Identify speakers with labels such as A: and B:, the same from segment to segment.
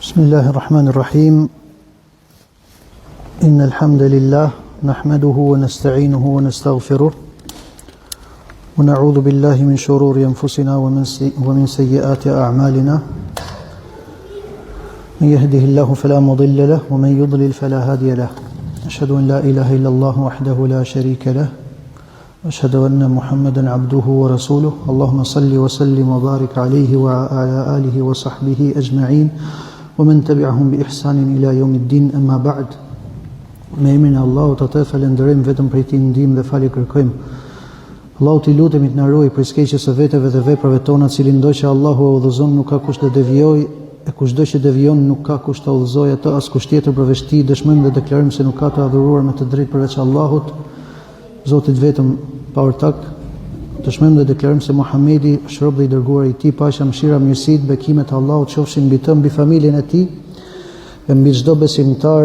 A: بسم الله الرحمن الرحيم إن الحمد لله نحمده ونستعينه ونستغفره ونعوذ بالله من شرور أنفسنا ومن سيئات أعمالنا من يهده الله فلا مضل له ومن يضلل فلا هادي له أشهد أن لا إله إلا الله وحده لا شريك له أشهد أن محمدا عبده ورسوله اللهم صل وسلم وبارك عليه وعلى آله وصحبه أجمعين ومن تبعهم بإحسان إلى يوم الدين أما بعد Me emrin e Allahut atë falënderojmë vetëm prej tij ndihmë dhe falje kërkojmë. Allahut i lutemi të na ruajë prej së keqes së veteve dhe veprave tona, cilindo që Allahu e udhëzon nuk ka kush ta devijojë, e kushdo që devijon nuk ka kush ta udhëzojë atë, askush tjetër përveç tij, dëshmojmë dhe deklarojmë se nuk ka të adhuruar me të drejtë përveç Allahut. Zotit vetëm pa ortak, dëshmojmë dhe deklarojmë se Muhamedi është rob dhe i dërguar i tij, paqja, mëshira, mirësitë, bekimet e Allahut qofshin mbi të, mbi familjen e tij e mbi çdo besimtar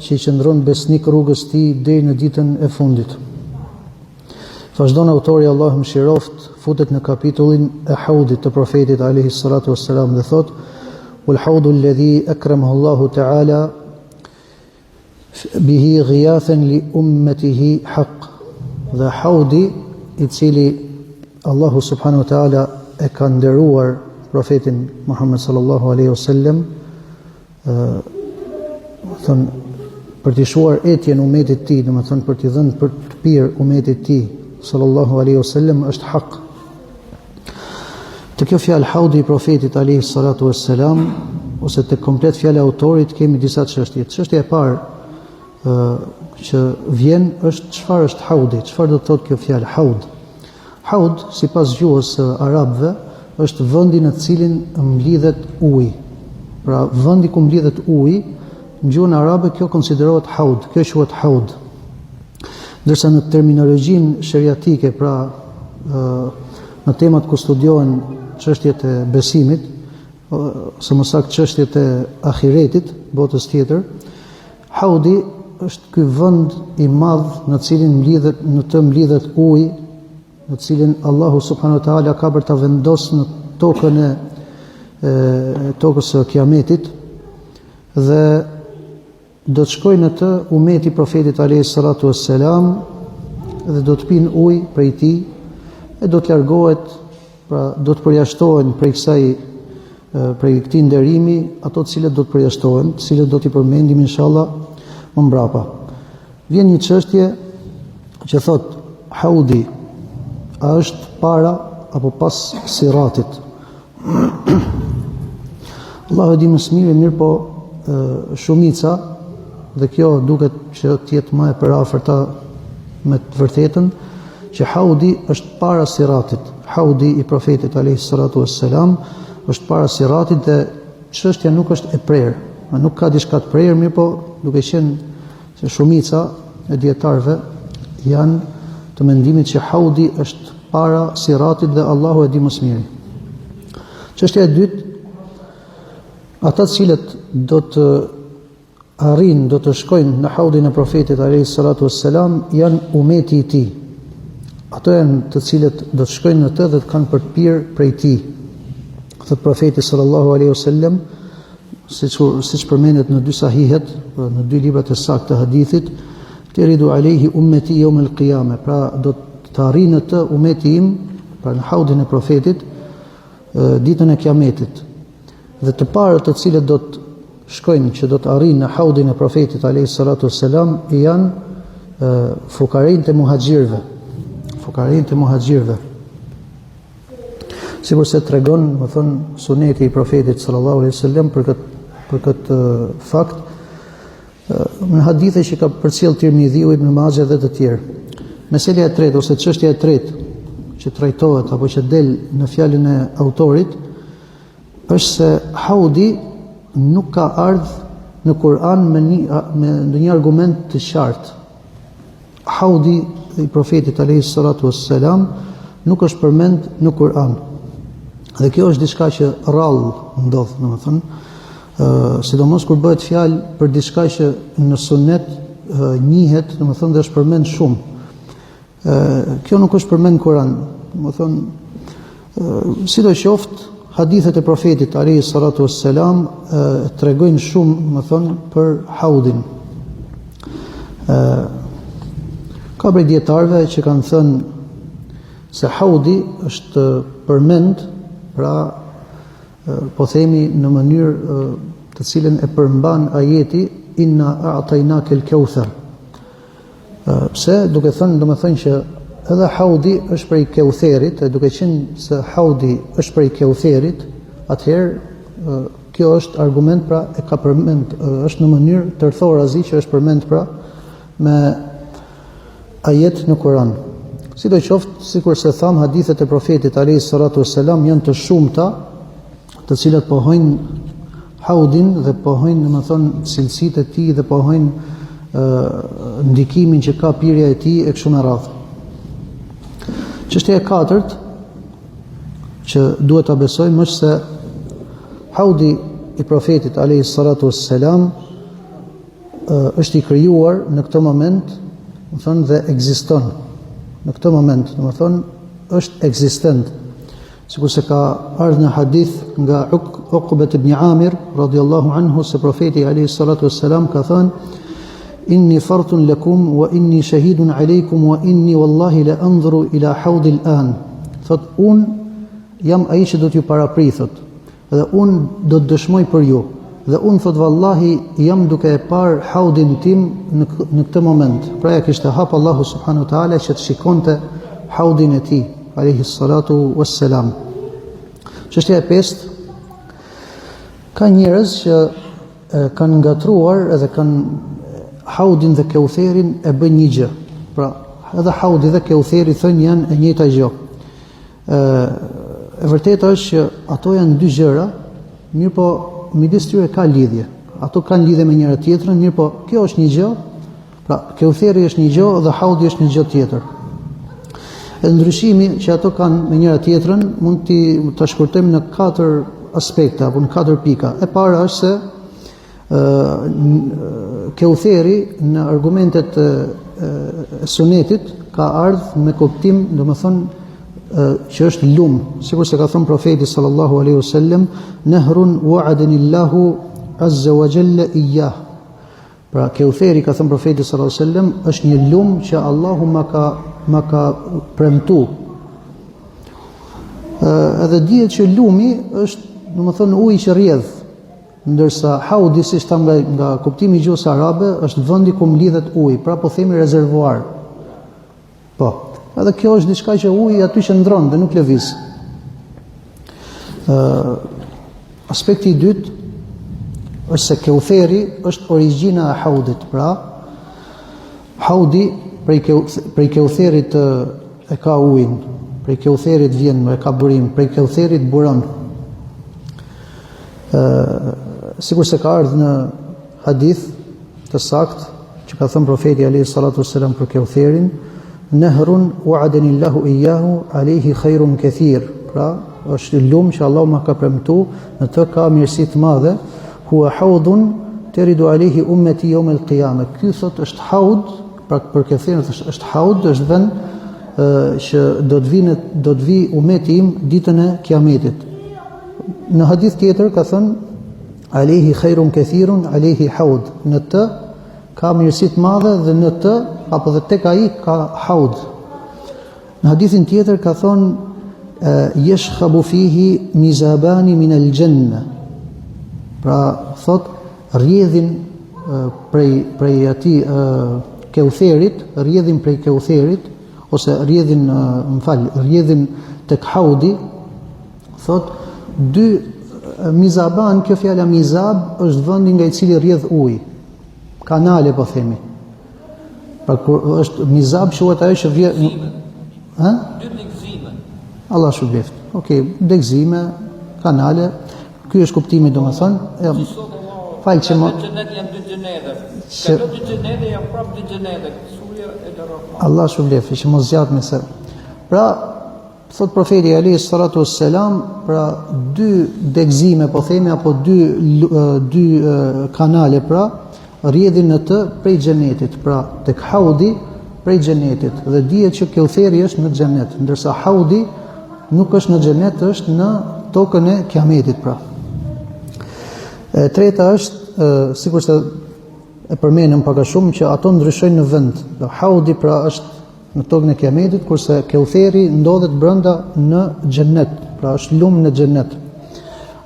A: që i qëndron besnik rrugës tij deri në ditën e fundit. Vazhdon autori Allahu e mëshiroftë, futet në kapitullin e haudit të profetit alaihi salatu wassalam dhe thotë: "Wal haudu alladhi akramahu Allahu ta'ala Bihi ghiyathan li ummatihi haq. Dhe haudi i cili Allahu subhanahu wa taala e ka nderuar profetin Muhammed sallallahu alaihi wasallam, domethënë për t'i shuar etjen umetit të tij, domethënë për t'i dhënë për të pirë umetit të tij sallallahu alaihi wasallam është hak. Te kjo fjalë haudi i profetit alaihi salatu wassalam ose te komplet fjala e autorit kemi disa çështje. Çështja e parë ë që vjen është çfarë është haudi, çfarë do të thotë kjo fjalë haud. Haud sipas gjuhës së arabëve është vendi në të cilin mblidhet uji. Pra vendi ku mblidhet uji, në gjuhën arabe kjo konsiderohet haud, kjo quhet haud. Ndërsa në terminologjinë sheriatike, pra në temat ku studiohen çështjet e besimit, ose më saktë çështjet e ahiretit, botës tjetër, haudi është ky vend i madh në cilin mblidhet në të mblidhet uji, në cilin Allahu subhanahu wa taala ka për ta vendosur në tokën e, e tokës së Kiametit dhe Do të shkojë në të umeti i profetit alayhi salatu wassalam dhe do të pinë ujë prej tij e do të largohet, pra do të përjashtohen prej kësaj prej këtij nderimi ato të cilët do të përjashtohen, të cilët do t'i përmendim inshallah më mbrapa. Vjen një çështje që thotë haudi a është para apo pas siratit? Allahu e di më së miri, mirëpo shumica dhe kjo duket që të jetë më e përafërta me të vërtetën që haudi është para siratit. Haudi i profetit alayhi salatu wassalam është para siratit dhe çështja nuk është e prerë. Ma nuk ka diçka të prerë, mirëpo duke qenë se shumica e dijetarëve janë të mendimit që haudi është para siratit dhe Allahu e di më së miri. Çështja e dytë, ata të cilët do të arrijnë, do të shkojnë në haudin e profetit alayhi salatu wassalam, janë umeti i tij. Ato janë të cilët do të shkojnë në të dhe të kanë për të pirë prej tij. Thotë profeti sallallahu alaihi wasallam, siç siç përmendet në dy sahihet, pra në dy librat e saktë të hadithit, teridu alejhi ummeti yawm al-qiyame, pra do të arrijë në të umeti im, pra në haudin e profetit, ditën e kiametit. Dhe të parët të cilët do të shkojnë që do të arrijnë në haudin e profetit alayhi salatu wassalam janë fukarenjtë e muhaxhirëve. Fukarenjtë e muhaxhirëve. Sikurse tregon, domethënë, suneti i profetit sallallahu alaihi wasallam për këtë për këtë fakt në hadithe që ka përcjell Tirmidhiu, Ibn Majah dhe të tjerë. Meselja e tretë ose çështja e tretë që trajtohet apo që del në fjalën e autorit është se haudi nuk ka ardh në Kur'an me një me ndonjë argument të qartë. Haudi i profetit alayhi salatu wassalam nuk është përmend në Kur'an. Dhe kjo është diçka që rrallë ndodh, domethënë, ë sidomos kur bëhet fjalë për diçka që në sunet njihet, domethënë dhe është përmend shumë. Ë kjo nuk është përmend në Kur'an, domethënë sidoqoftë. Hadithet e profetit alayhi salatu wassalam tregojnë shumë, domethënë, për haudin. Ë ka prej dijetarëve që kanë thënë se haudi është përmend, pra po themi në mënyrë të cilën e përmban ajeti inna a'tainaka al-kauthar. Pse? Duke thënë, domethënë që edhe haudi është prej Keutherit, e duke qenë se haudi është prej Keutherit, atëherë kjo është argument pra e ka përmend, është në mënyrë tërthorazi që është përmend pra me ajet në Kur'an. Sidoqoftë, sikurse thamë, hadithet e profetit alayhi salatu wassalam janë të shumta, të cilat pohojnë haudin dhe pohojnë, domethënë, cilësitë e tij dhe pohojnë ndikimin që ka pirja e tij e kështu me radhë. Çështja e katërt që duhet ta besojmë është se haudi i profetit alayhi salatu wassalam është i krijuar në këtë moment, domethënë dhe ekziston në këtë moment, domethënë është ekzistent. Sikurse ka ardhur në hadith nga Uqbet ibn Amir radiallahu anhu se profeti alayhi salatu wassalam ka thënë inni fartun lakum wa inni shahidun alaykum wa inni wallahi la anzuru ila hawdi al-an. Thotë unë jam ai që do t'ju paraprij thotë Dhe unë do të dëshmoj për ju. Dhe unë thotë vallahi jam duke e parë haudin tim në, në këtë moment. Pra ja kishte hap Allahu subhanahu wa taala që të shikonte haudin e tij, alayhi salatu wassalam. Çështja e pestë ka njerëz që e, kanë ngatërruar edhe kanë haudin dhe keutherin e bëjnë një gjë. Pra, edhe haudi dhe keutheri thonë janë e njëjta gjë. Ë e vërteta është që ato janë dy gjëra, mirëpo midis tyre ka lidhje. Ato kanë lidhje me njëra tjetrën, mirëpo kjo është një gjë, pra Keutheri është një gjë dhe Haudi është një gjë tjetër. Edhe ndryshimi që ato kanë me njëra tjetrën mund t'i ta shkurtojmë në katër aspekte apo në katër pika. E para është se Keutheri në argumentet e sunetit ka ardhë me kuptim, domethënë, që është lum, sikurse ka thënë profeti sallallahu alaihi wasallam, nehrun wa'adani Allahu azza wa jalla iyyah. Pra Keutheri ka thënë profeti sallallahu alaihi wasallam, është një lum që Allahu ma ka ma ka premtu. Edhe dihet që lumi është, domethënë, uji që rrjedh, Ndërsa haudi, siç thamë nga, nga kuptimi i gjuhës arabe, është vendi ku mblidhet uji, pra po themi rezervuar. Po. Edhe kjo është diçka që uji aty qëndron dhe nuk lëviz. Ë aspekti i dytë është se Keutheri është origjina e haudit, pra haudi prej prej Keutherit e ka ujin, prej Keutherit vjen, e ka burim, prej Keutherit buron. Ë sikurse ka ardhur në hadith të saktë që ka thënë profeti alayhi salatu wasalam për Keutherin, nehrun wa'adani Allahu iyyahu alayhi khairun kathir. Pra, është lum që Allahu ma ka premtu, në të ka mirësi të madhe, huwa haudun teridu alayhi ummati yawm al-qiyamah. Ky thotë është haud, pra për Keutherin është, është haud, është vend që do të vinë do të vijë umeti im ditën e Kiametit. Në hadith tjetër ka thënë Alejhi khairun kathirun alejhi haud. Në të ka mirësi të madhe dhe në të apo dhe tek ai ka haud. Në hadithin tjetër ka thënë yashkhabu fihi mizabani min al-janna. Pra thotë rrjedhin prej prej atij Keutherit, rrjedhin prej Keutherit ose rrjedhin, më fal, rrjedhin tek haudi Thotë, dy mizaban, kjo fjala mizab është vendi nga i cili rrjedh uji. Kanale po themi. Pra kur është mizab quhet ajo që vjen,
B: ë? Dy degëzime.
A: Allah shpërbleftë. Okej, degëzime, kanale. Ky është kuptimi domethënë.
B: Ja,
A: fal që
B: më xhenet janë dy xhenete. Këto dy xhenete janë prapë dy xhenete. Surja
A: El-Rahman. Allah shpërbleftë, që mos zgjatemi se. Pra, Thotë profeti alayhi salatu wassalam, pra dy degëzime po themi apo dy dy kanale pra rrjedhin në të prej xhenetit, pra tek haudi prej xhenetit dhe dihet që Keutheri është në xhenet, ndërsa haudi nuk është në xhenet, është në tokën e Kiametit pra. E treta është sikurse e përmendëm pak a shumë që ato ndryshojnë në vend. Do haudi pra është në tokën e Kiametit, kurse Keutheri ndodhet brenda në xhennet, pra është lumë në xhennet.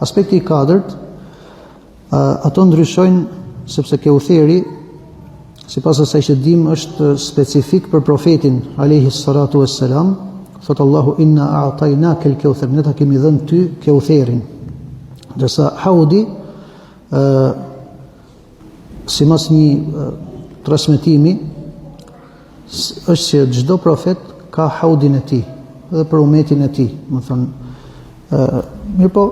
A: Aspekti i katërt Ato ndryshojnë sepse Keutheri sipas asaj që dimë është specifik për profetin alayhi salatu wassalam, thotë Allahu inna a'tainaka al-kauthar, ne ta kemi dhënë ty Keutherin. Ndërsa Haudi ë sipas një transmetimi është që çdo profet ka haudin e tij dhe për umetin e tij, domethënë ë mirëpo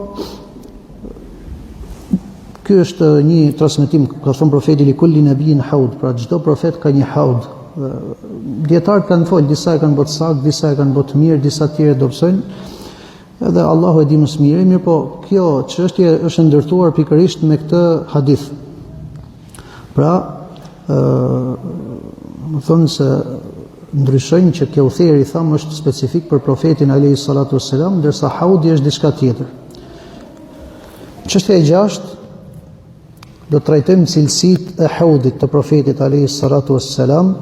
A: ky është një transmetim, ka thënë profeti li kulli nabijin haud, pra çdo profet ka një haud. Dijetarët kanë fol, disa e kanë bërë saktë, disa e kanë bërë të mirë, disa të tjerë e dobësojnë. Edhe Allahu e di më së miri, mirëpo kjo çështje është ndërtuar pikërisht me këtë hadith. Pra, ë, domethënë se ndryshojnë që Keutheri thamë është specifik për profetin alayhi salatu wassalam, ndërsa Haudi është diçka tjetër. Çështja e gjashtë do të trajtojmë cilësitë e Haudit të profetit alayhi salatu wassalam.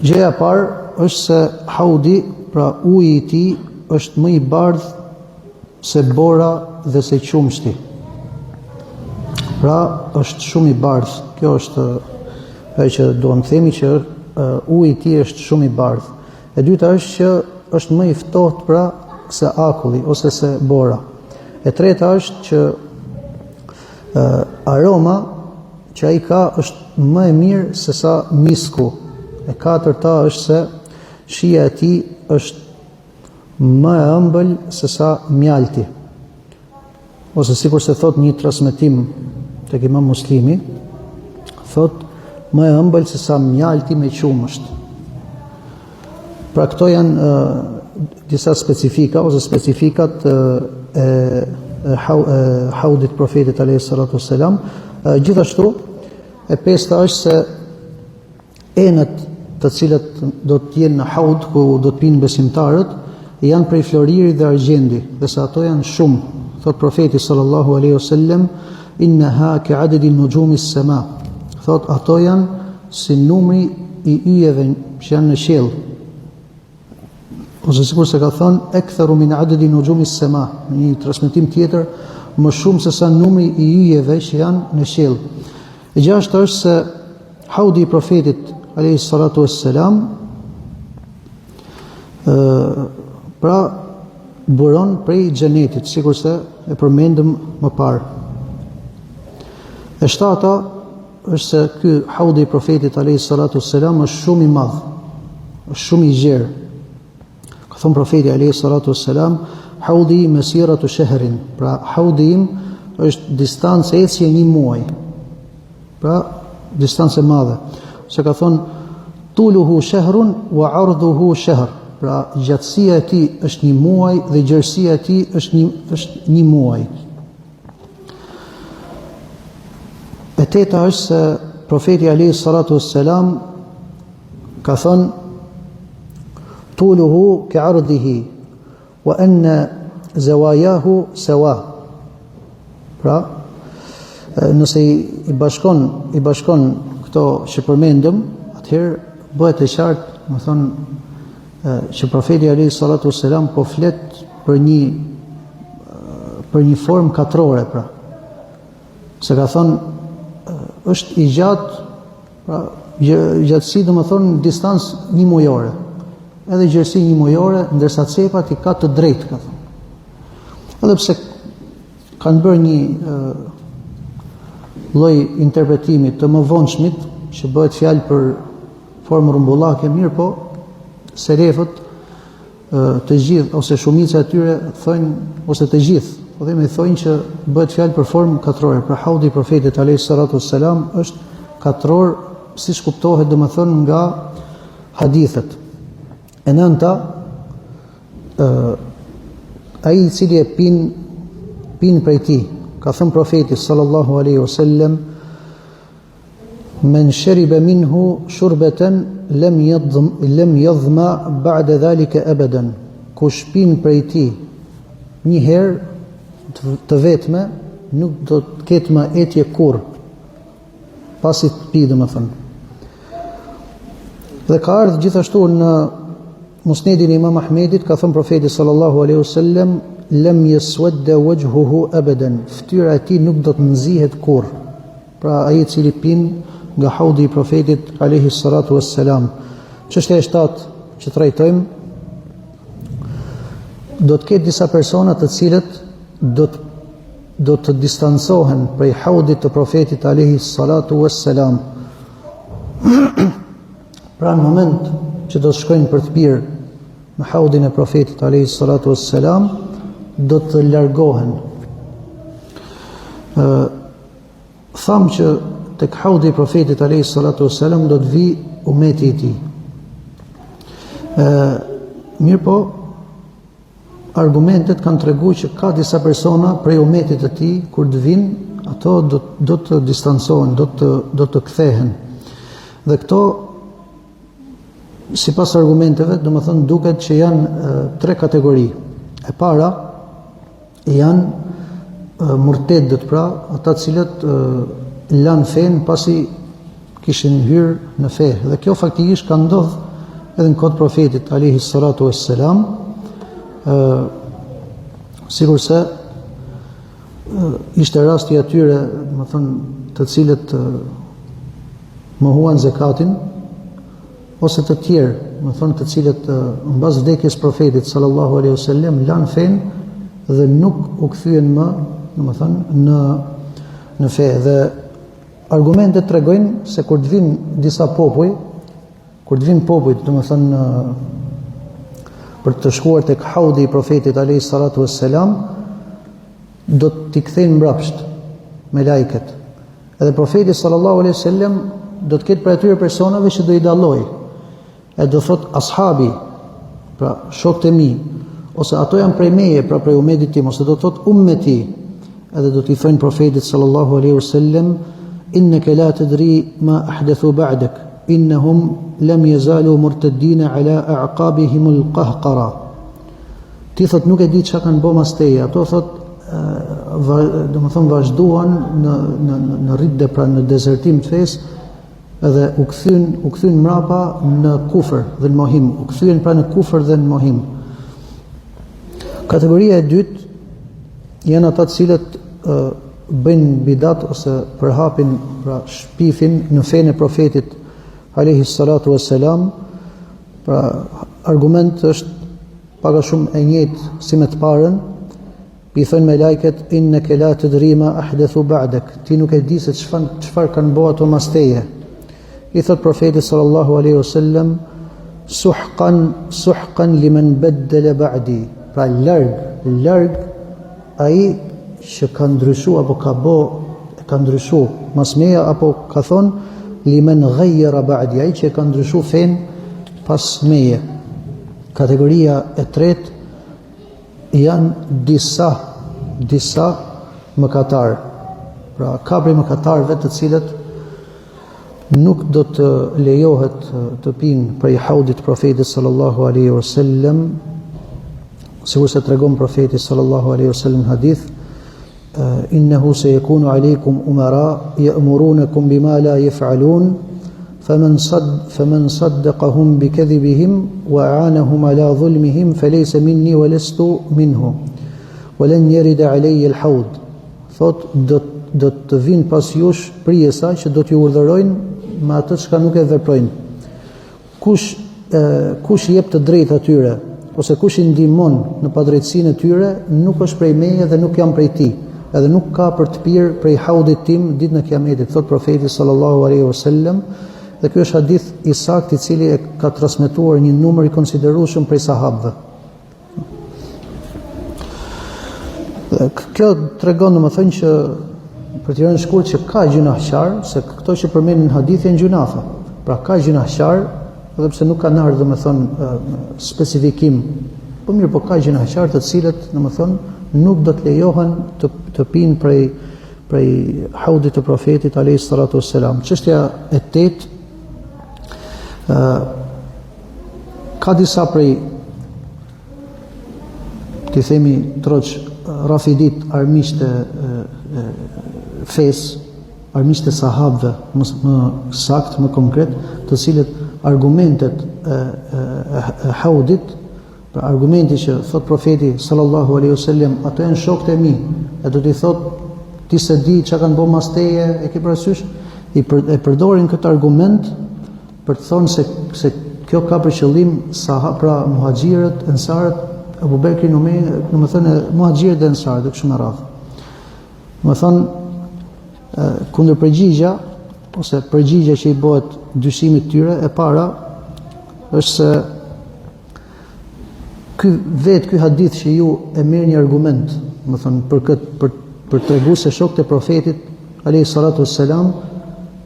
A: Gjëja e parë është se Haudi, pra uji i tij është më i bardhë se bora dhe se qumështi. Pra, është shumë i bardhë. Kjo është ajo që duam të themi që uji i tij është shumë i bardhë. E dyta është që është më i ftohtë pra se akulli ose se bora. E treta është që aroma që ai ka është më e mirë se sa misku. E katërta është se shija e tij është më e ëmbël se sa mjalti. Ose sikurse thotë një transmetim tek Imam Muslimi, thotë më e ëmbël se sa mjalti me qumësht. Pra këto janë e, disa specifika ose specifikat e, e, e, e haudit profetit alayhi salatu selam. Gjithashtu e pesta është se Enët të cilat do të jenë në haud ku do të pinë besimtarët janë prej floririt dhe argjendi, dhe se ato janë shumë, thotë profeti sallallahu alaihi wasallam, innaha ka adadi nujumi as-sama. Thotë ato janë si numri i yjeve që janë në qiell. Ose sikurse ka thënë ektharu min adadi nujumi as-sama, në një transmetim tjetër, më shumë se sa numri i yjeve që janë në qiell. E gjashta është se haudi i profetit alayhi salatu wassalam ë pra buron prej xhenetit, sikurse e përmendëm më parë. E shtata është se ky haudi i profetit alayhi salatu wassalam është shumë i madh, është shumë i gjerë. Ka thënë profeti alayhi salatu wassalam, haudi mesiratu shehrin, pra haudi im është distancë ecje një muaj. Pra distancë e madhe. Se ka thënë tuluhu shehrun wa ardhuhu shehr. Pra gjatësia e tij është një muaj dhe gjerësia e tij është një është një muaj. E teta është se profeti alayhi salatu wassalam ka thënë tuluhu ke ardhihi wa anna zawayahu sawa pra nëse i bashkon i bashkon këto që përmendëm atëherë bëhet e qartë domethënë që profeti alayhi salatu wassalam po flet për një për një formë katrore pra se ka thënë është i gjatë Pra, gjatësi domethënë distancë një mujore. Edhe gjerësi një mujore, ndërsa cepat i ka të drejtë, ka thënë. Edhe pse kanë bërë një e, lloj interpretimi të mëvonshmit, që bëhet fjalë për formë rrumbullake, mirëpo, selefët të gjithë ose shumica e tyre thonë ose të gjithë, po themi thonë që bëhet fjalë për formë katrore, pra haudi i profetit alayhi salatu wassalam është katror siç kuptohet domethënë nga hadithet. E nënta ë ai i cili e pin pin prej tij, ka thënë profeti sallallahu alaihi wasallam Men sheribe minhu shurbeten lem yadhm lem yadhma ba'da dhalika abadan. Kush pin prej tij. Një herë të, të vetme nuk do të ketë më etje kurrë. Pasi të pi, domethënë. Dhe ka ardhë gjithashtu në Musnedin e Imam Ahmedit ka thënë profeti sallallahu alaihi wasallam lem yaswadda wajhuhu abadan, fytyra e tij nuk do të nxihet kurrë. Pra ai i cili pin nga haudi i profetit alaihi salatu wassalam. Çështja e shtatë që trajtojmë do të ketë disa persona të cilët do të do të distancohen prej haudit të profetit alaihi salatu wassalam. Pra në moment që do të shkojnë për të pirë në haudin e profetit alayhi salatu wassalam, do të largohen. Ë thamë që tek haudi i profetit alayhi salatu wassalam do të vijë umeti i tij. Ë mirëpo Argumentet kanë tregu që ka disa persona prej umetit të tij, kur të vijnë, ato do, do të distancohen, do të, do të kthehen. Dhe këto, sipas argumenteve, domethënë duket që janë tre kategori. E para, janë murtedët pra, ata të cilët lanë fenë pasi kishin hyrë në fe. Dhe kjo faktikisht ka ndodh edhe në kohë të profetit alejhi salatu vesselam, ë sikurse ishte rasti i atyre, domethënë, të cilët mohuan zekatin ose të tjerë, domethënë të cilët mbas vdekjes profetit sallallahu alaihi wasallam lanë fenë dhe nuk u kthyen më, domethënë në në fe dhe Argumentet tregojnë se kur të vijnë disa popuj, kur të vijnë popujt, domethënë për të shkuar tek haudi i profetit alayhi salatu wassalam, do t'i kthejnë mbrapsht melaiket. Edhe profeti sallallahu alaihi wasallam do të ketë prej atyre personave që do i dallojë. E do thot ashabi, pra shokët e mi, ose ato janë prej meje, pra prej umetit tim, ose do thot ummeti, edhe do t'i thojnë profetit sallallahu alaihi wasallam, inneke la tedri ma ahdethu ba'dek, innahum lam jezalu murteddina ala a'qabihim al-qahqara. Ti thot nuk e di çka kanë bo mas teje, ato thot domethënë vazhduan në në në ridde pra në dezertim të fesë, Edhe u kthyen, u kthyen mrapa në kufër dhe në mohim, u kthyen pra në kufër dhe në mohim. Kategoria e dytë janë ata të cilët e, bëjnë bidat ose përhapin, pra shpifin në fenë e profetit alayhi salatu wassalam, pra argument është pak a shumë e njëjtë si me të parën, I thonë melaiket inneke la tedri ma ahdethu ba'dek, ti nuk e di se çfarë çfarë kanë bo ato mas teje. I thot profeti sallallahu alaihi wasallam suhqan suhqan liman baddala ba'di, pra larg, larg ai që ka ndryshu apo ka bo ka ndryshu mas meje apo ka thon liman ghayyara ba'di, ai që ka ndryshu fenë pas meje. Kategoria e tretë Janë disa, disa mëkatarë. Pra, ka prej mëkatarëve të cilët nuk do të lejohet të pinë prej haudit të profetit sallallahu alaihi wasallam, sikurse tregon profeti sallallahu alaihi wasallam në hadith, Innehu sejekunu alejkum umara ya'murunakum bima la yaf'alun faman sad faman saddaqahum bikadhibihim wa a'anahum ala dhulmihim falaysa minni wa lastu minhu wa lan yarida alayya al-hawd thot do do të vinë pas jush prijësa që do t'ju urdhërojnë me atë çka nuk e veprojnë Kush e, kush i jep të drejtë atyre ose kush i ndihmon në padrejtësinë e tyre, nuk është prej meje dhe nuk jam prej tij, edhe nuk ka për të pirë prej haudit tim ditën e Kiametit, thot profeti sallallahu alaihi wasallam, dhe ky është hadith i saktë i cili e ka transmetuar një numër i konsiderueshëm prej sahabëve. Kjo tregon domethënë që për t'i rënë shkurt që ka gjynahqar, se këto që përmenden në hadith janë gjynahe. Pra ka gjynahqar, edhe pse nuk kanë ardhur domethënë specifikim, po mirë, po ka gjynahqar të cilët domethënë nuk do të lejohen të të pinë prej prej haudit të profetit alayhi salatu wassalam. Çështja e tetë ë Ka disa prej. t'i themi troç rafidit armiqtë e fesë, armiqtë e sahabëve, më, më sakt, më konkret, të cilët argumentet e, e, e haudit, pra argumenti që thot profeti sallallahu alaihi wasallam, ato janë shokët e mi, e do t'i thot ti s'e di çka kanë bo mas teje, e ke parasysh, i për, e përdorin këtë argument për të thonë se se kjo ka për qëllim saha, pra muhaxhirët, ensarët, Abu Bekri, Umeri, domethënë muhaxhirët dhe ensarët e kështu me radhë. Domethënë kundërpërgjigja ose përgjigja që i bëhet dyshimit të tyre e para është se ky vetë ky hadith që ju e merrni argument, domethënë për këtë për për tregu se shokët e profetit alayhi salatu wassalam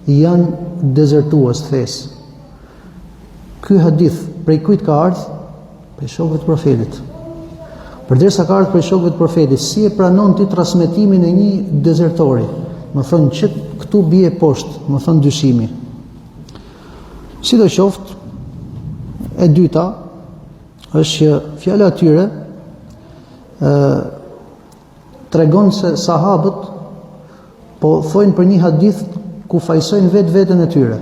A: janë dezertues të fesë. Ky hadith prej kujt ka ardhur? Prej shokëve të profetit. Përderisa ka ardhur prej shokëve të profetit, si e pranon ti transmetimin e një dezertori? Domethënë që këtu bie poshtë, domethënë dyshimi. Sidoqoftë, e dyta është që fjala e tyre ë tregon se sahabët po thojnë për një hadith ku fajsojnë vetë veten e tyre.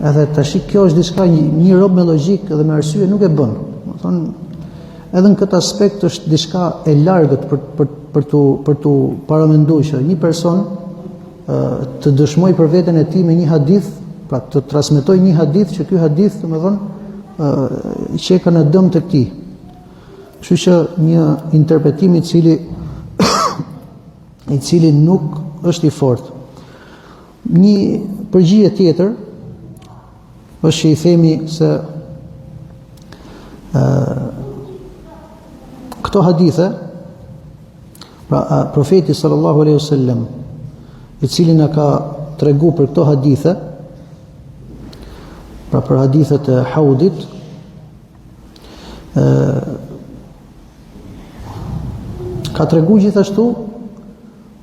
A: Edhe tashi kjo është diçka një, një rob me logjikë dhe me arsye nuk e bën. Domethënë, edhe në këtë aspekt është diçka e largët për për për t'u për t'u paramenduar që një person të dëshmojë për veten e tij me një hadith, pra të transmetojë një hadith që ky hadith, domethënë, qeka në dëm të këtij. Kështu që një interpretim i cili i cili nuk është i fortë. Një përgjigje tjetër është që i themi se ë këto hadithe pra profeti sallallahu alaihi wasallam i cili na ka tregu për këto hadithe pra për hadithet e Haudit ë ka tregu gjithashtu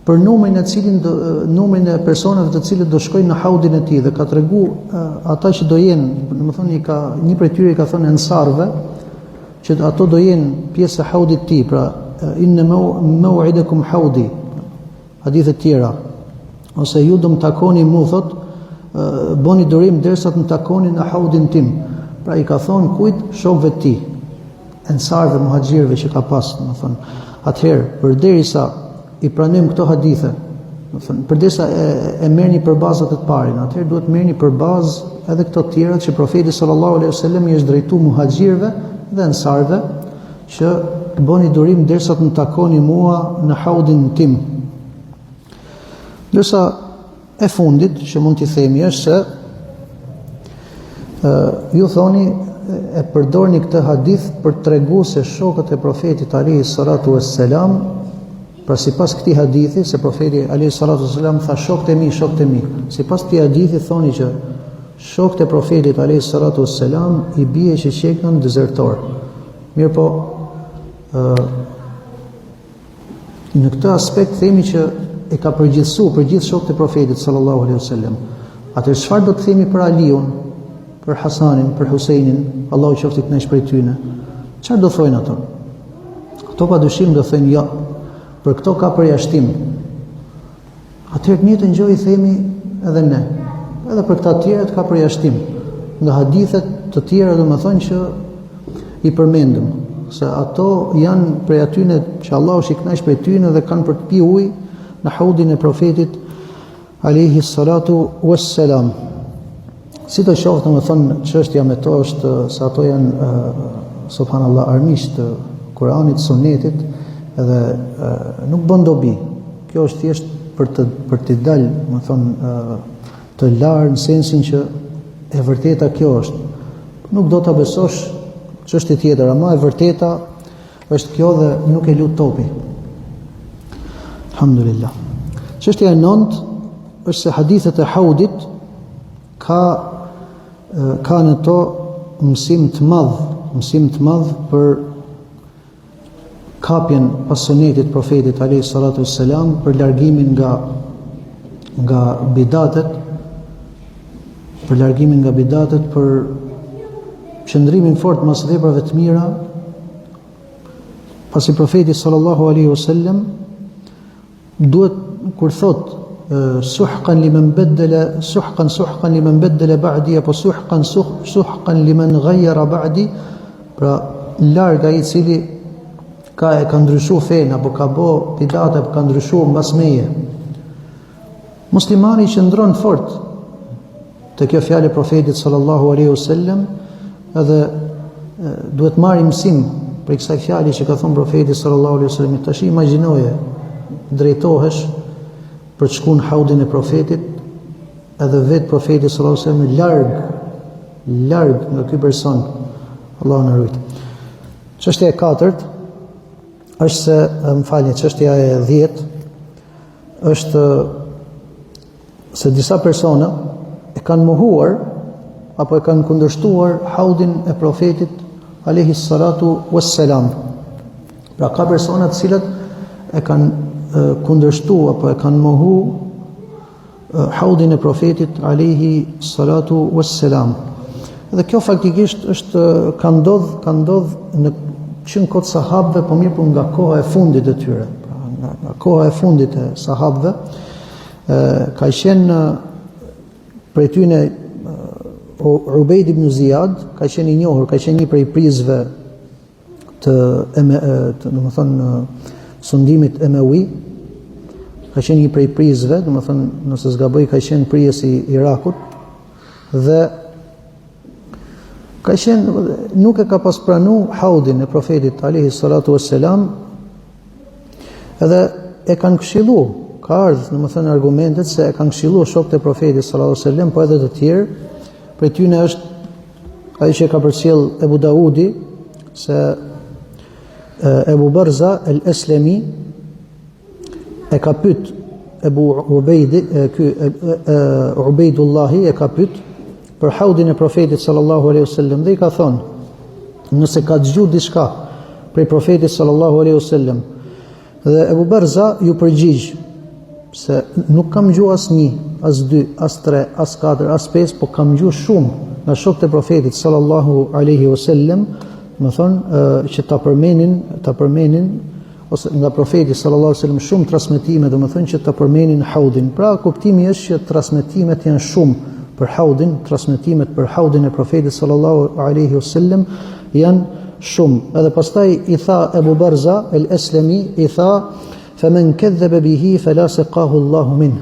A: për numrin e cilin do, numrin e personave të cilët do shkojnë në haudin e tij dhe ka tregu ata që do jenë, domethënë i ka një prej tyre i ka thënë ensarëve që ato do jenë pjesë e haudit të tij, pra inna maw'idakum haudi. Hadithe të tjera ose ju do më takoni mu thot bëni durim derisa të më takoni në haudin tim. Pra i ka thonë kujt shokëve të tij, ensarëve, muhaxhirëve që ka pas, domethënë. Atëherë, përderisa i pranojmë këto hadithe, domethënë, përderisa e, e merrni për bazë atë të parin, atëherë duhet merrni për bazë edhe këto të tjerat që profeti sallallahu alaihi wasallam i është drejtu muhaxhirëve dhe ensarëve që bëni durim derisa të më takoni mua në haudin tim. Ndërsa e fundit që mund t'i themi është se ë ju thoni e përdorni këtë hadith për të tregu se shokët e profetit alayhi salatu wassalam pra sipas këtij hadithi se profeti alayhi salatu wassalam tha shokët e mi shokët e mi sipas këtij hadithi thoni që shokët e profetit alayhi salatu wassalam i bie që qekan dezertor mirëpo ë Në këtë aspekt themi që e ka përgjithësu për gjithë shokët e profetit sallallahu alaihi wasallam. Atëherë çfarë do të themi për Aliun, për Hasanin, për Huseinin, Allahu qoftë i kënaqur prej tyre. Çfarë do thojnë ato? Ato pa dyshim do thojnë jo. Për këto ka përjashtim. Atëherë të njëjtën gjë i themi edhe ne. Edhe për këta të tjerët ka përjashtim. Nga hadithet të tjera domethënë që i përmendëm, se ato janë prej atyne që Allahu është i kënaqur prej tyne dhe kanë për të pi ujë në haudin e profetit alayhi salatu wassalam. Sidoqoftë, domethënë, çështja me to është se ato janë, subhanallah, armiq të Kuranit, Sunetit, edhe nuk bën dobi. Kjo është thjesht për të, për të dalë, domethënë, të larë në sensin që e vërteta kjo është. Nuk do ta besosh çështje tjetër, ama e vërteta është kjo dhe nuk e lu topi. Alhamdulillah. Çështja e nëntë është se hadithet e Haudit ka ka në to mësim të madh, mësim të madh për kapjen pas sunetit profetit alayhi salatu wassalam për largimin nga nga bidatet për largimin nga bidatet për qëndrimin fort mas veprave të mira. Pasi profeti sallallahu alaihi wasallam duhet kur thot suhqan liman badala suhqan suhqan liman badala ba'di apo suhqan suhqan liman ghayyara ba'di pra larg ai i cili ka e ka ndryshu fenë apo ka bo bidate apo ka ndryshu mbas meje Muslimani qëndron fort te kjo fjalë e profetit sallallahu alaihi wasallam edhe duhet marrim mësim prej kësaj fjale që ka thënë profeti sallallahu alaihi wasallam tash imagjinoje drejtohesh për të shku në haudin e profetit edhe vetë profeti sallallahu alaihi wasallam larg larg nga ky person Allahu na rujt çështja e katërt është se më falni çështja e 10 është se disa persona e kanë mohuar apo e kanë kundërshtuar haudin e profetit alejhi salatu wassalam. Pra ka persona të cilët e kanë kundërshtu apo e kanë mohu haudin e profetit alejhi salatu wassalam. Dhe kjo faktikisht është ka ndodh, ka ndodh në që në kohë të sahabëve, po mirëpo nga koha e fundit e tyre. Pra, nga, nga koha e fundit e sahabëve, e, ka qenë prej tyne Ubejd ibn Ziyad, ka qenë i njohur, ka qenë një prej prijësve të, eme, të domethënë, sundimit Emevi, ka qenë një prej prijësve, domethënë, nëse s'gaboj, ka qenë prijës i Irakut, dhe ka qenë, nuk e ka pas pranu haudin e profetit, alejhi salatu vesselam, edhe e kanë këshillu, ka ardhë, domethënë, argumentet se e kanë këshillu shokët e profetit, salatu vesselam, po edhe të tjerë, prej tyne është Ai që e ka përcjell Ebu Daudi se Ebu Berza el Eslemi e ka pyet Ebu Ubejdi, ky Ubejdullahi e ka pyet për haudin e profetit sallallahu alaihi wasallam dhe i ka thonë nëse ka dëgju diçka prej profetit sallallahu alaihi wasallam Dhe Ebu Berza iu përgjigj se nuk kam ngju as një, as dy, as tre, as katër, as pesë, po kam ngju shumë nga shokët e profetit sallallahu alaihi wasallam, domethënë që ta përmenin, ta përmenin ose nga profeti sallallahu alaihi wasallam shumë transmetime, domethënë që ta përmenin haudin. Pra kuptimi është që transmetimet janë shumë për haudin, transmetimet për haudin e profetit sallallahu alaihi wasallam janë shumë. Edhe pastaj i tha Ebu Berza el Eslemi, i tha, fe men kedhebe bihi, fe la sekahu Allahu minh.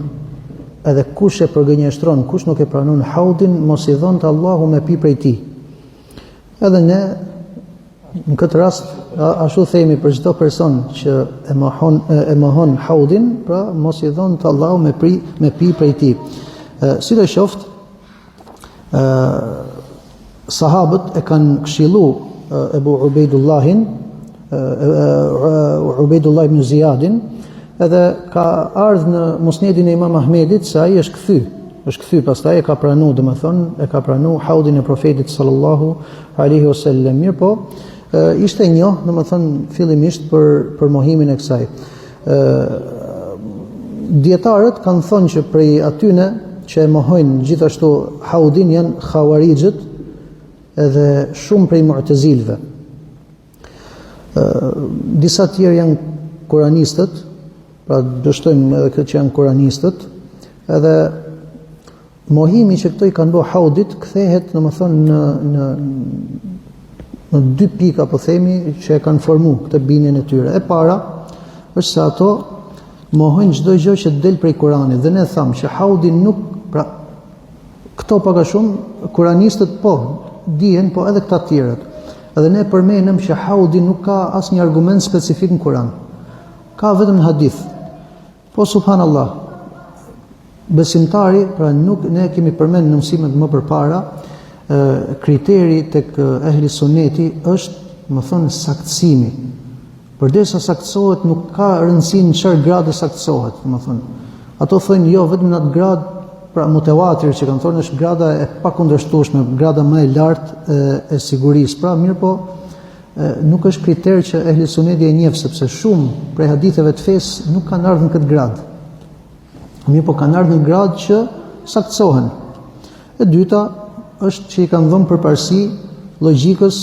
A: Edhe kush e përgënjeshtron, kush nuk e pranon haudin, mos i dhëntë Allahu me pi prej tij. Edhe ne, në këtë rast, ashtu themi për çdo person që e mohon, e mohon haudin, pra mos i dhëntë Allahu me, pri, me pi prej tij. Sidoqoftë, ë sahabët e kanë këshillu Ebu Ubejdullahin, Ubejdullah ibn Ziyadin, edhe ka ardhë në musnedin e Imam Ahmedit se ai është kthy, është kthy pastaj e ka pranu, domethënë, e ka pranu haudin e profetit sallallahu alaihi wasallam. Mirëpo, ishte njoh, domethënë, fillimisht për për mohimin e kësaj. Ë Dijetarët kanë thënë që prej atyne që e mohojnë gjithashtu haudin janë havarixhët edhe shumë prej mu'tezilëve. Ë disa tjerë janë kuranistët, pra do shtojmë edhe këtë që janë kuranistët, edhe Mohimi që këto i kanë bo haudit kthehet domethënë në në në dy pika po themi që e kanë formu këtë bindjen e tyre. E para është se ato mohojnë çdo gjë që del prej Kuranit dhe ne thamë që haudi nuk pra këto pak a shumë kuranistët po dihen, po edhe këta të tjerët. Edhe ne përmendëm që haudi nuk ka asnjë argument specifik në Kuran. Ka vetëm në hadith. Po subhanallah. Besimtari, pra nuk ne kemi përmend në mësimet më përpara, ë kriteri tek ehli sunneti është, domethënë, saktësimi. Përderisa saktësohet nuk ka rëndësi në çfarë grade saktësohet, domethënë. Ato thonë jo vetëm në atë gradë, pra mutewatir që kanë thonë është grada e pakundërshtueshme, grada më e lartë e, e sigurisë. Pra mirëpo nuk është kriter që ehli suneti e njeh sepse shumë prej haditheve të fesë nuk kanë ardhur në këtë gradë. Mirëpo kanë ardhur në gradë që saktësohen. E dyta është që i kanë dhënë përparësi logjikës.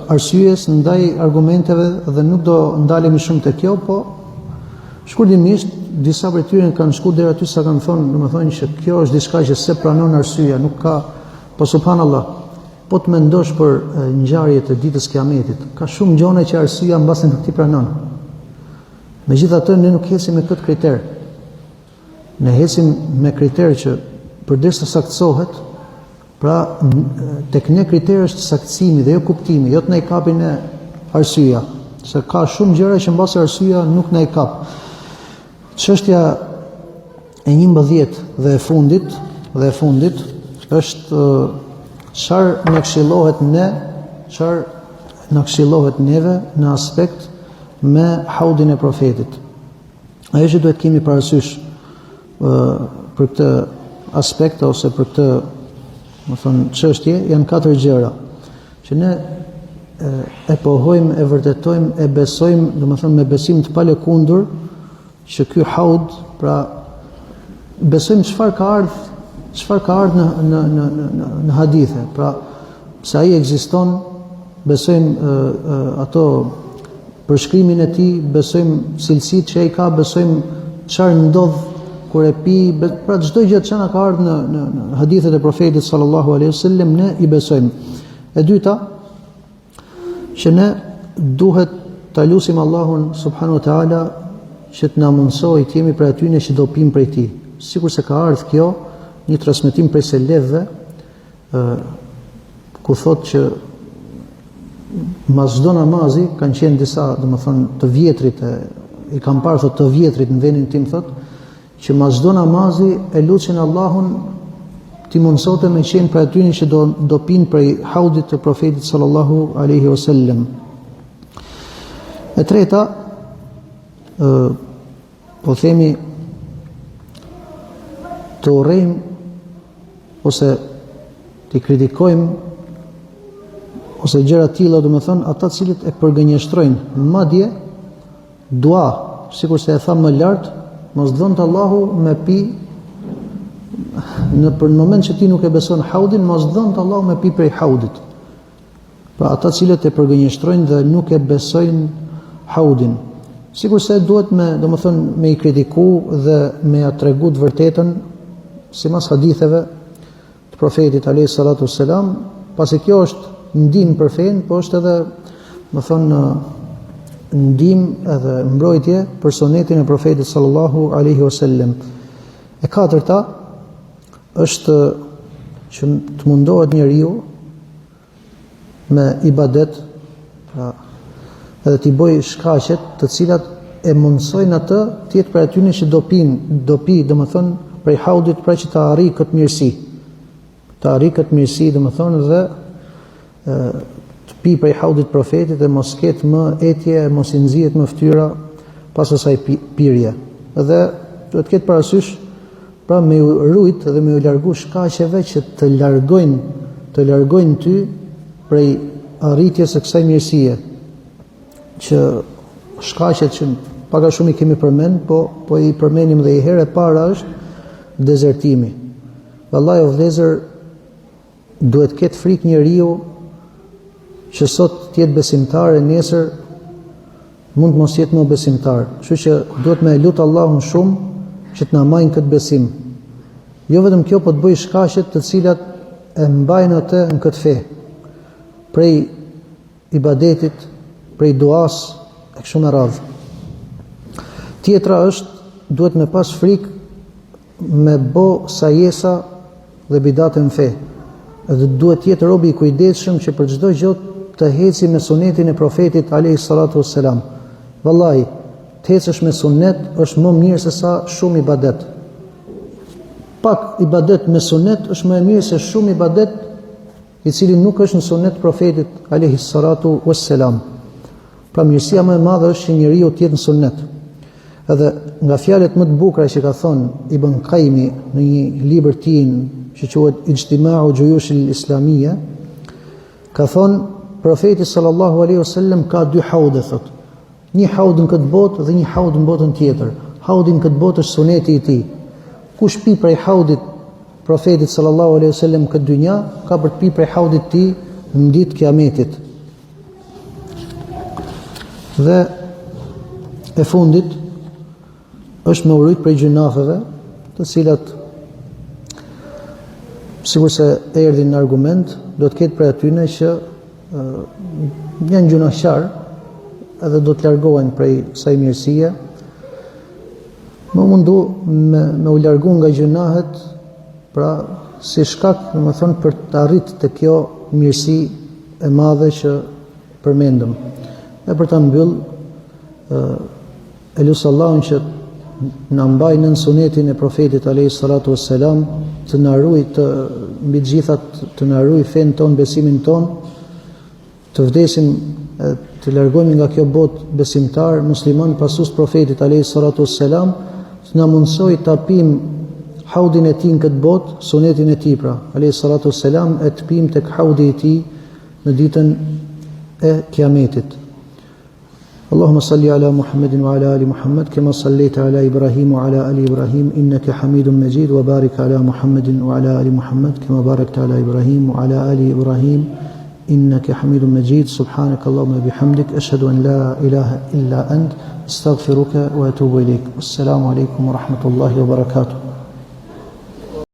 A: arsyes, ndaj argumenteve dhe nuk do ndalemi shumë te kjo, po shkurtimisht disa prej tyre kanë shku deri aty sa kanë thonë, domethënë që kjo është diçka që s'e pranon arsyeja, nuk ka po subhanallah. Po të mendosh për ngjarjet e ditës kiametit, ka shumë gjona që arsyeja mbase nuk t'i pranon. Megjithatë ne nuk ecim me këtë kriter. Ne ecim me kriter që përderisa saktësohet, pra tek ne kriter është saktësimi dhe jo kuptimi, jo të na i kapi ne arsyeja, se ka shumë gjëra që mbase arsyeja nuk na i kap. Çështja e 11 dhe e fundit, dhe e fundit është çfarë na këshillohet ne, çfarë na këshillohet neve në aspekt me haudin e profetit. Ajo që duhet kemi parasysh ë për këtë aspekt ose për këtë, domethënë, çështje janë katër gjëra që ne e pohojmë, e vërtetojmë, e besojmë, domethënë me besim të palëkundur që ky haud, pra besojmë çfarë ka ardh, çfarë ka ardh në në në në në hadithe, pra se ai ekziston, besojmë e, e, ato përshkrimin e tij, besojmë cilësitë që ai ka, besojmë çfarë ndodh kur e pi, pra çdo gjë që na ka ardhur në në në hadithet e profetit sallallahu alaihi wasallam ne i besojmë. E dyta, që ne duhet ta lusim Allahun subhanahu wa taala që të na mundësojë të jemi prej atyne që do pimë prej tij. Sikurse ka ardhur kjo një transmetim prej selefëve, ë ku thotë që mas çdo namazi kanë qenë disa, domethënë, të vjetrit e i kam parë thotë të vjetrit në vendin tim thotë që mas çdo namazi e lutshin Allahun t'i mundësonte me qenë prej atyne që do do pinë prej haudit të profetit sallallahu alaihi wasallam. E treta, ë po themi të urrejmë ose t'i kritikojmë ose gjëra të tilla, domethënë ata të cilët e përgënjeshtrojnë, madje dua, sikurse e thamë më lart, mos dhëntë Allahu me pi në për në moment që ti nuk e beson haudin, mos dhëntë Allahu me pi prej haudit. Pra ata të cilët e përgënjeshtrojnë dhe nuk e besojnë haudin. Sikurse duhet me, domethënë, me i kritiku dhe me ia tregu të vërtetën, simas haditheve të profetit alayhi salatu selam, pasi kjo është ndihmë për fenë, po është edhe, domethënë, ndihmë edhe mbrojtje për sunetin e profetit sallallahu alaihi wasallam. E katërta është që të mundohet njeriu me ibadet, pra edhe t'i bëjë shkaqet të cilat e mundësojnë atë të jetë prej atyne që do pin, do pi, domethënë, prej haudit, pra që ta arrijë këtë mirësi. Ta arrijë këtë mirësi, domethënë, dhe e, të pi prej haudit profetit e mos ketë më etje, e mos i nxihet më fytyra pas asaj pirje. Dhe duhet të ketë parasysh Pra me ju rujt dhe me ju largu shkaqeve që të largojnë, të largojnë ty prej arritjes së kësaj mirësie, që shkaqet që pak a shumë i kemi përmend, po, po i përmendim dhe një herë e para është dezertimi. Vallahi o vëllezër, Duhet të ketë frikë njeriu që sot të jetë besimtar e nesër mund të mos jetë më besimtar. Kështu që duhet me e lut Allahun shumë që të na mbajë këtë besim. Jo vetëm kjo, po të bëjë shkaqet të cilat e mbajnë atë në këtë fe. Prej ibadetit, prej duas e kështu me radhë. Tjetra është duhet me pas frikë me bo sajesa dhe bidate në fe. Dhe duhet të jetë robi i kujdesshëm që për çdo gjë të eci me sunetin e profetit alayhi salatu wassalam. Vallahi, të ecësh me sunet është më mirë se sa shumë ibadet. Pak ibadet me sunet është më e mirë se shumë ibadet i cili nuk është në sunet profetit alayhi salatu wassalam. Pra mirësia më e madhe është që njeriu të jetë në sunet. Edhe nga fjalët më të bukura që ka thënë Ibn Kajimi në një libër të tij që quhet Ijtimau Xhuyushil Islamia, ka thënë profeti sallallahu alaihi wasallam ka dy haude thotë. Një haud në këtë botë dhe një haud në botën tjetër. Haudi në këtë botë është suneti i tij. Kush pi prej haudit profetit sallallahu alaihi wasallam këtë dynja, ka për të pi prej haudit të tij në ditë kiametit. Dhe e fundit është me u rujt prej gjynaheve, të cilat sikurse erdhi në argument, do të ketë prej atyne që janë gjynahqarë edhe do të largohen prej kësaj mirësie. Me u mundu me, me u largu nga gjynahet, pra si shkak, domethënë, për të arrit te kjo mirësi e madhe që përmendëm. E për ta mbyll, e lus Allahun që na mbaj nën sunetin e profetit alayhi salatu wassalam, të na ruaj të mbi të gjitha të na ruaj fenë tonë, besimin tonë, të vdesim të largohemi nga kjo botë besimtar, musliman pasues të profetit alayhi salatu wassalam, të na mundësoj ta pim haudin e tij në këtë botë, sunetin e tij pra, alayhi salatu wassalam, e të pim tek haudi i tij në ditën e Kiametit. Allahumma salli ala Muhammedin wa ala ali Muhammed kema sallejte ala Ibrahim wa ala ali Ibrahim innaka Hamidum Majid wa barik ala Muhammedin wa ala ali Muhammed kema barakta ala Ibrahim wa ala ali Ibrahim innaka Hamidum Majid subhanaka Allahumma bihamdik ashhadu an la ilaha illa ant astaghfiruka wa atubu ilaik. Wassalamu alaikum wa rahmatullahi wa barakatuh.